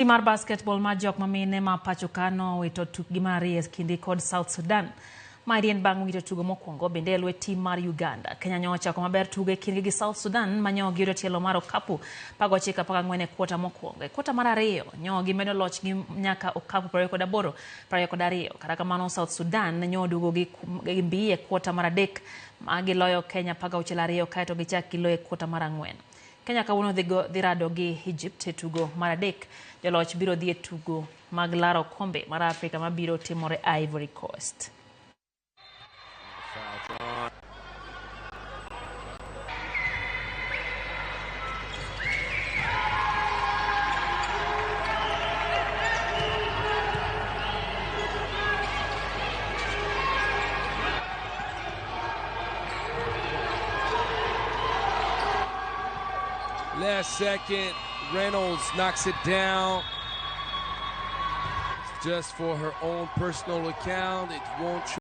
Tim mar basketball mar jok mamine ma pacho ka nowito tukgi mar ariyo e kindgi kod South Sudan. Maeri en bang' wito tugo mokwongo bende e lwet tim mar Uganda. Kenya nyo ochako maber tugo e kindgi gi South Sudan ma nyo giyudo tielo mar okapu 19-14 e kwota mokwongo. E kwota mar ariyo nyo gimedo lochgi nyaka okapu 28-22. Kata kamano South Sudan nyo oduogo gi mbi e kwota mar adek ma giloyo Kenya 16-2 kaeto gichak giloyo e kwota mar ang'wen. Kenya kawuono dhi rado gi Egypt e tugo mar adek. Joloch biro dhi e tugo mag laro okombe mar Afrika mabiro timore Ivory Coast. Last second, Reynolds knocks it down. Just for her own personal account. It won't.